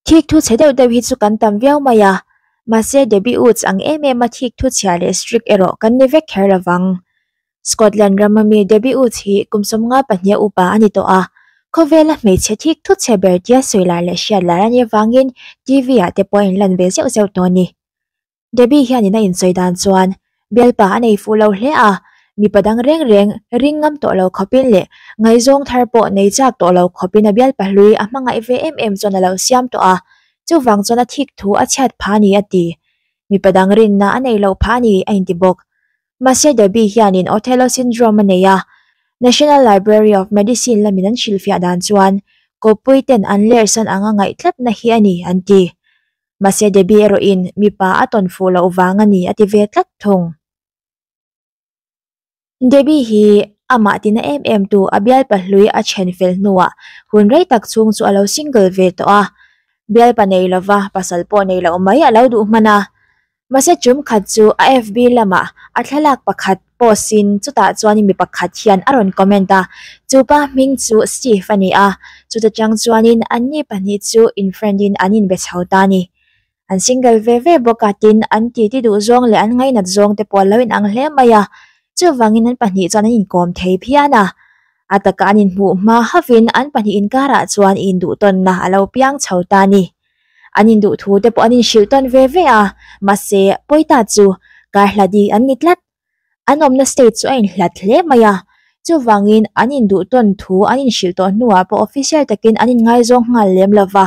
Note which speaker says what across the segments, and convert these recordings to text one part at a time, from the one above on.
Speaker 1: Thik thu chhe deuh deuh hi chu kan tam viau mai a, mahse Debbie Woods ang em em a thik thu chhia leh strict erawh kan ni vek kher lovang. Scotland rama mi Debbie Woods hi kum 52 a upa a ni tawh a, khawvela hmeichhe thik thu chhe ber tia sawi lar leh hriat lar a nih avangin TV ah te pawh a inlan ve zeuh zeuh tawh a ni. Debbie hianin a insawi dan chuan bialpa a nei fuh lo hle a, mipa dang reng reng ring ngam tawh lo khawpin leh ngaihzawng thar pawh nei chak tawh lo khawpin a bialpa hlui a hmangaih ve em em chuan a lo siam tawh a, chuvang chuan a thik thu a chhiat phah a ni a ti. Mipa dang rinna a nei lo phah a ni a inti bawk. Mahse Debbie hianin Othello syndrome a nei a, National Library of Medicine lamin an hrilhfiah dan chuan kawppui ten an lerhsan anga ngaih tlatna hi a ni an ti. Mahse Debbie erawhin mipa a tawn fuh loh vang a ni a ti ve tlat thung. Debbie hi amah tina em em tu a bialpa hlui a then fel hnuah hun rei tak chhung chu a lo single ve tawh a. Bialpa nei lova pasal pawh nei loh mai a lo duh hman a. Mahse tum khat chu a FB lamah a thlalak pakhat post in chutah chuanin mi pakhat hian a rawn comment a, chupa hming chu Steve a ni a, chuta tang chuanin anni pahnih chu in friend in an inbe chho ta a ni. An single ve ve bawk a tin an titi duh zawng leh an ngainat zawng te pawh a lo inang hle mai a, chuvangin an pahnih chuan an inkawm thei phian a. A taka an inhmuh hma hauhin an pahnih inkarah chuan induhtawnna a lo piang chho ta a ni. An induh thu te pawh an inhrilh tawn ve ve a, mahse Pawita chu kar hladi an ni tlat. An awmna state chu a inhlat hle mai a, chuvangin an induh tawn thu an inhrilh tawh hnuah pawh official takin an inngaizawng nghal lem lo va,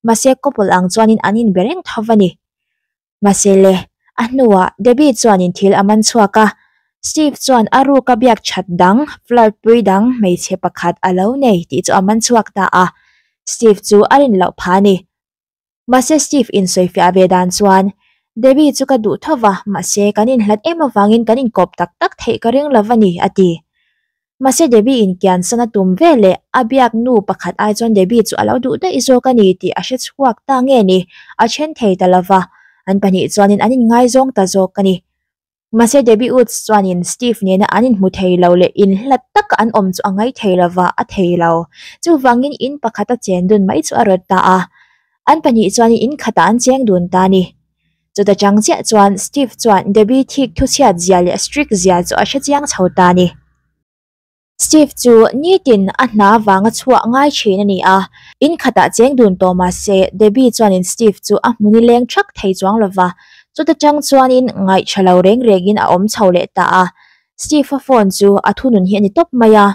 Speaker 1: mahse couple ang chuanin an inbe reng tho a ni. Mahse le, a hnuah Debbie chuanin thil a man chhuak a, Steve chuan a ruka biak that dang, flirt pui dang hmeichhe pakhat a lo nei tih chu a man chhuak ta a, Steve chu a rin loh phah a ni. Mahse Steve insawifiah ve dan chuan, Debbie chu ka duh tho va, mahse kan inhlat em avangin kan inkawp tak tak theih ka ring lo va ni, a ti. Mahse Debbie in kian san a tum ve leh a biak nu pakhat ai chuan Debbie chu a lo duh daih zawk a ni tih a hre chhuak ta nge ni, a then thei ta lova, an pahnih chuanin an inngaizawng ta zawk a ni. Mahse Debbie Woods chuanin Steve nena an inhmu thei lo leh inhlat taka an awm chu a ngai thei lova, a thei lo. Chuvangin in pakhata chen dun mai chu a rawt ta a, an pahnih chuanin in khatah an cheng dun ta a ni. Chuta chang chiah chuan Steve chuan Debbie thik thuchhiat zia leh strict zia chu a hre chiang chho ta a ni. Steve chu nitin a hna vanga chhuah ngai thin a ni a, in khatah cheng dun tawh mah se Debbie chuanin Steve chu a hmuni leng thak thei chuang lo va, chuta chang chuanin ngaih tha lo reng rengin a awm chho leh ta a. Steve-a phone chu a thunun hi a ni tawp mai a,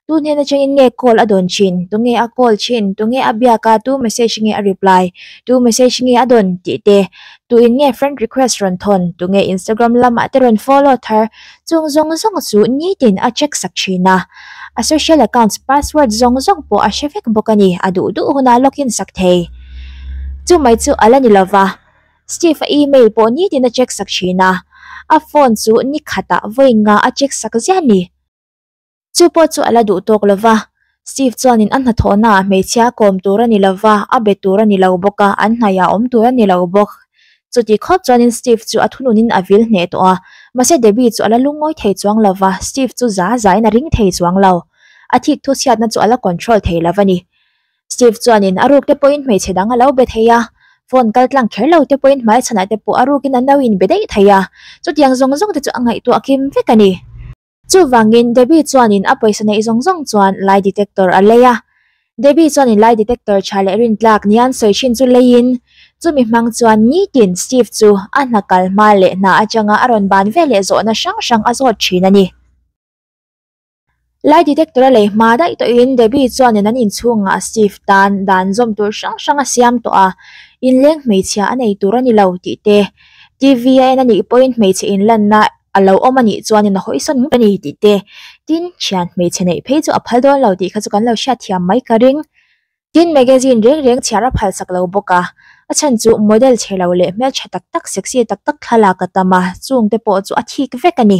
Speaker 1: Tu hnen atangin nge call a dawn thin, tunge a call thin, tunge a biak a, tu message nge a reply, tu message nge a dawn tih te, tu in nge friend request rawn thawn, tunge Instagram lamah te rawn follow thar, chung zawng zawng chu nitin a check sak thin a. A social accounts password zawng zawng pawh a hre vek bawk a ni, a duh duh hunah login sak thei. Chu mai chu a la ni lova, Steve a email pawh nitin a check sak thin a, a phone chu ni khatah vawi nga a check sak ziah a ni. Chu pawh chu a la duh tawk lo va, Steve chuanin a hnathawhnaah hmeichhia a kawm tur a ni lo va, a be tur a ni lo bawk a, an hnaihah awm tur a ni lo bawk. Chuti khawp chuanin Steve chu a thununin a vil hneh tawh a, mahse Debbie chu a la lungawi thei chuang lo va, Steve chu za zain a ring thei chuang lo. A thik thu chhiatna chu a la control thei lo a ni. Steve chuanin a ruk te pawhin hmeichhe dang a lo be thei a, phone kal tlang kher lo te pawhin hmaichhanah te pawh a rukin an lo inbe daih thei a, chutiang zawng zawng te chu a ngaihtuah kim vek a ni. Chuvangin Debbie chuanin a pawisa neih zawng zawng chuan lie detector a lei a. Debbie chuanin lie detector tha leh rintlak nia an sawi thin chu leiin, chumi hmang chuan nitin Steve chu a hna kal hma leh hna atanga a rawn ban ve leh zawhna hrang hrang a zawt thin a ni. Lie detector a lei hma daih tawhin Debbie chuanin an inchhungah Steve tan dan zawm tur hrang hrang a siam tawh a, inleng hmeichhia a nei tur a ni lo tih te, TV a en a nih pawhin hmeichhe inlanna a lo awm a nih chuanin a hawisawn ngawt a ni tih te, tin thian hmeichhe neih phei chu a phal dawn lo tih kha chu kan lo hriatthiam mai ka ring. Tin magazine reng reng chhiar a phal sak lo bawk a, a chhan chu model chhe lo leh hmeltha tak tak sexy tak tak thlalak a tam a, chung te pawh chu a thik vek a ni.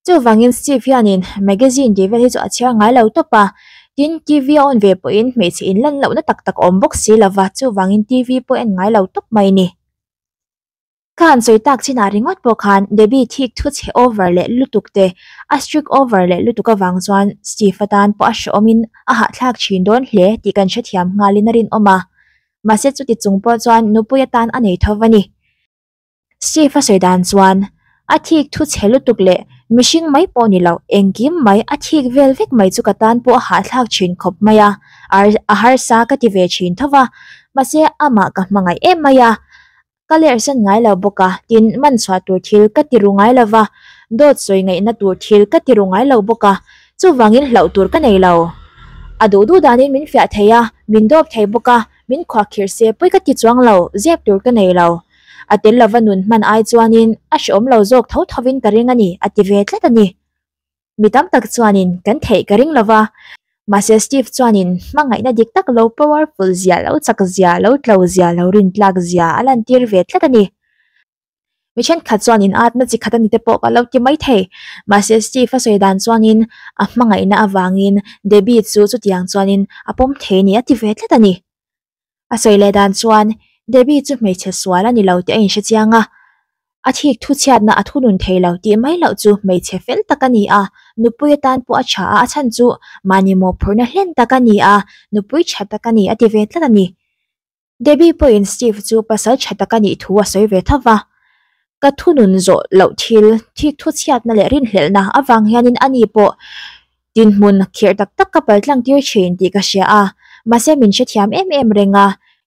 Speaker 1: Chuvangin Steve hianin magazine tih vel hi chu a chhiar ngai lo tawp a, tin TV a on ve pawhin hmeichhe inlan lohna tak tak a awm bawk si lova, chuvangin TV pawh en ngai lo tawp mai a ni. Ka han sawi tak chinah ringawt pawh khan Debbie thik thu chhe over leh lutuk te, a strict over leh lutuk avang chuan Steve atan pawh a hrehawmin a hahthlak thin dawn hle tih kan hrethiam nghalin a rinawm a. Mahse chuti chung pawh chuan nupui atan a nei tho a ni. Steve a sawi dan chuan a thik thu chhe lutuk leh mihring mai pawh ni lo engkim mai a thik vel vek mai chu ka tan pawh a hahthlak thin khawp mai a, a harsa ka ti ve thin tho va, mahse amah ka hmangaih em mai a, ka lerhsan ngai lo bawk a, tin man chhuah tur thil ka ti ru ngai lo va, dawt sawi ngaihna tur thil ka ti ru ngai lo bawk a, chuvangin hlauh tur ka nei lo. A duh duh danin min fiah thei a, min dawp thei bawk a, min khuahkhirh se pawi ka ti chuang lo, zep tur ka nei lo. A tel lova nun hman ai chuanin a hrehawm lo zawk tho thovin ka ring a ni, a ti ve tlat a ni. Mi tam tak chuanin kan theih ka ring lova, mahse Steve chuanin hmangaihna dik tak lo powerful zia, lo chak zia, lo tlo zia, lo rintlak zia a lantir ve tlat a ni. Mi thenkhat chuanin atna chi khat a ni te pawh ka lo ti mai thei. Mahse Steve a sawi dan chuanin a hmangaihna avangin Debbie chu chutiang chuanin a pawm thei a ni a ti ve tlat a ni. A sawi leh dan chuan Debbie chu hmeichhe sual a ni lo tih a inhre chiang a, a thik thu chhiatna a thunun thei lo tih mai loh chu hmeichhe fel tak a ni a, nupui atan pawh a tha a, a chhan chu mahni mawhphurhna hlen tak a ni a, nupui tha tak a ni a ti ve tlat a ni. Debbie pawhin Steve chu pasal tha tak a nih thu a sawi ve tho va, Ka thunun zawh loh thil, thik thu chhiatna leh rinhlelhna avang hianin ani pawh dinhmun khirh tak tak ka paltlang tir thin tih ka hria a, mahse min hrethiam em em reng a,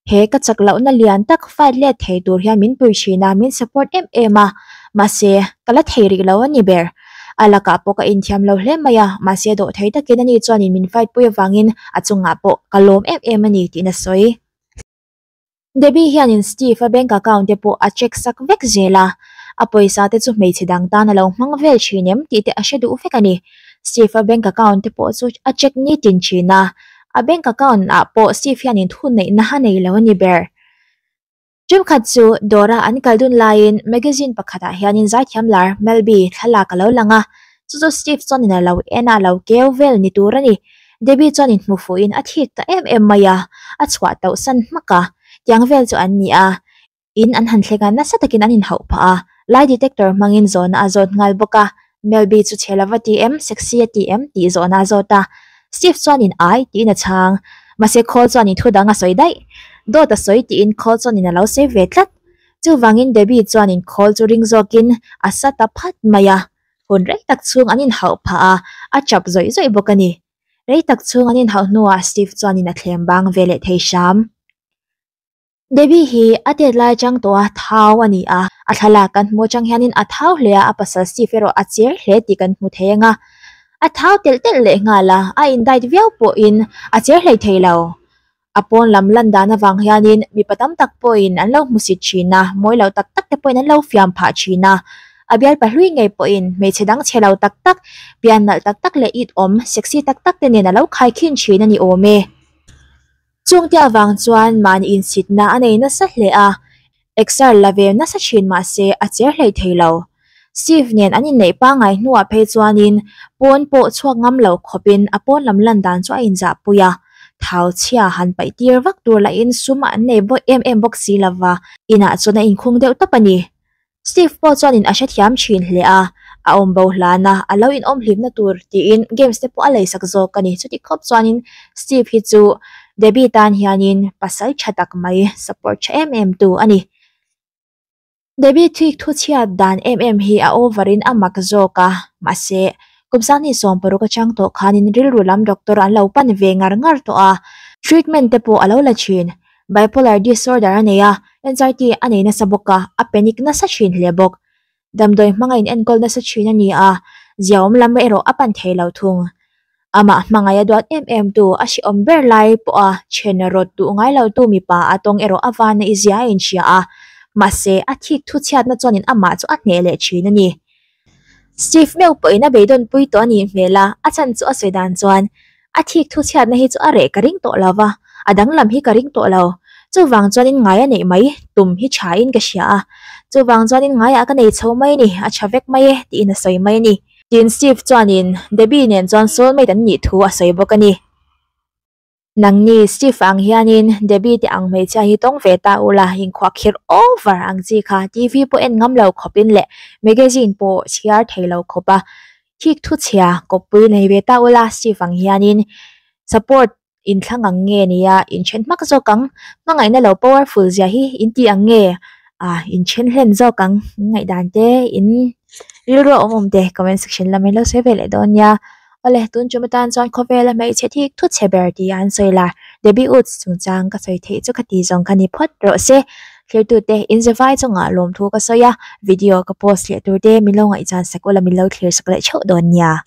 Speaker 1: he ka chak lohna lian tak fight let thei tur hian min pui thin a, min support em em a, mahse ka la thei rih lo a ni ber. A lakah pawh ka inthiam lo hle mai a, mahse dawhthei takin ani chuanin min fight pui avangin a chungah pawh ka lawm em em a ni tiin a sawi. Debbie hianin Steve a bank account te pawh a check sak vek zel a, a pawisa te chu hmeichhe dang tan a lo hmang vel thin em tih te a hre duh vek a ni. Steve a bank account te pawh chu a check nitin thin a, a bank account ah pawh Steve hianin thuneihna a nei lo a ni ber. Ṭumkhat chu dawra an kal dun laiin magazine pakhatah hianin zaithiam lar Mel B thlalak a lo lang a, chu chu Steve chuanin a lo en a, a lo keu vel ni tur a ni. Debbie chuanin hmu fuhin a thik ta em em mai a, a chhuah tauh san hmak a, tiang vel chu an ni a, in an han thleng a, nasa takin an inhauh phah a, lie detector hmangin zawhna a zawt nghal bawk a, Mel B chu chhe lova ti em, sexy a ti em tih zawhna a zawt a, Steve chuanin ai tiin a chhang. Mahse khawl chuanin thu dang a sawi daih. Dawt a sawi tiin khawl chuanin a lo sawi ve tlat. Chuvangin Debbie chuanin khawl chu ring zawkin a sa ta phat mai a. Hun rei tak chhung an inhauh phah a, a chap zawih zawih bawk a ni. Rei tak chhung an inhauh hnuah Steve chuanin a thlem bang ve leh thei hram. Debbie hi a tet lai atang tawh a thau a ni a, a thlalak kan hmuh atang hianin a thau hle a, a pasal Steve erawh a cher hle tih kan hmu thei ang a. A thau telh telh leh nghal a, a in diet viau pawhin a cher hlei thei lo. A pawn lam lan dan avang hianin mipa tam tak pawhin an lo hmusit thin a, mawi lo tak tak te pawhin an lo fiam phah thin a. A bialpa hlui ngei pawhin hmeichhe dang chhe lo tak tak, pian nalh tak tak leh it awm, sexy tak tak te nen a lo khaikhin thin a ni awm e. Chungte avang chuan mahni insitna a nei nasa hle a, exer la ve nasa thin mah se a cher hlei thei lo. Steve nen an inneih pangngai hnuah phei chuanin pawn pawh chhuak ngam lo khawpin a pawn lam lan dan chu a inzahpui a, thau chhia han paih tir vak tur lahin sum an nei em em bawk si lova, inah chuan a inkhung deuh tawp a ni. Steve pawh chuanin a hrethiam thin hle a, a awm bo hlan a, a lo inawm hlimna tur tiin games te pawh a leisak zawk a ni. Chuti khawp chuanin Steve hi chu Debbie tan hianin pasal tha tak mai, support tha em em tu a ni. Debbie thik thu chhiat dan em em hi a over in a mak zawk a, mahse kum sanghnih 60 atang tawh khanin rilru lam doctor an lo pan ve ngar ngar tawh a, treatment te pawh a lo la thin. Bipolar disorder a nei a, anxiety a nei nasa bawk a, a panic nasa thin hle bawk. Damdawi hmanga in enkawl nasa thin a ni a, ziaawm lam erawh a pan thei lo thung. Amah hmangaih a duat em em tu, a hrehawm ber lai pawha then rawt duh ngai lo tu mipa a tawng erawh a vana i zia a inhria a, mahse a thik thu chhiatna chuanin amah chu a hneh leh thin a ni. Steve meuh pawhin a beidawn pui tawh a nih hmel a, a chhan chu a sawi dan chuan a thik thu chhiatna hi chu a reh ka ring tawh lo va, a danglam hi ka ring tawh lo. Chuvang chuanin ngai a neih mai tum hi thain ka hria a, chuvang chuanin ngaiah ka nei chho mai a ni, a tha vek mai e tiin a sawi mai a ni. Tin Steve chuanin Debbie nen chuan soulmate an nih thu a sawi bawk a ni. Nangni Steve ang hianin Debbie te ang hmeichhia hi tawng ve ta ula, inkhuahkhirh over ang chi kha TV pawh en ngam lo khawpin leh magazine pawh chhiar thei lo khawp a thik thu chhia kawppui nei ve ta ula Steve ang hianin support. In thlang ang nge nia in then hmak zawk ang? Hmangaihna lo powerful zia hi in ti ang nge? Ah, in then hlen zawk ang? In ngaihdan te, in rilru a awm awm te comment section lam in lo sawi ve leh dawn nia. Awle, tun tum atan chuan khawvela hmeichhe thik thu chhe ber tih an sawi la. Debbie Woods chungchang ka sawi theih chu ka ti zawng kha ni phawt rawh se. Thirtute inzavai chungah lawmthu ka sawi a, video ka post leh tur te min lo ngaihchan sak ula min lo thlir sak leh theuh dawn nia.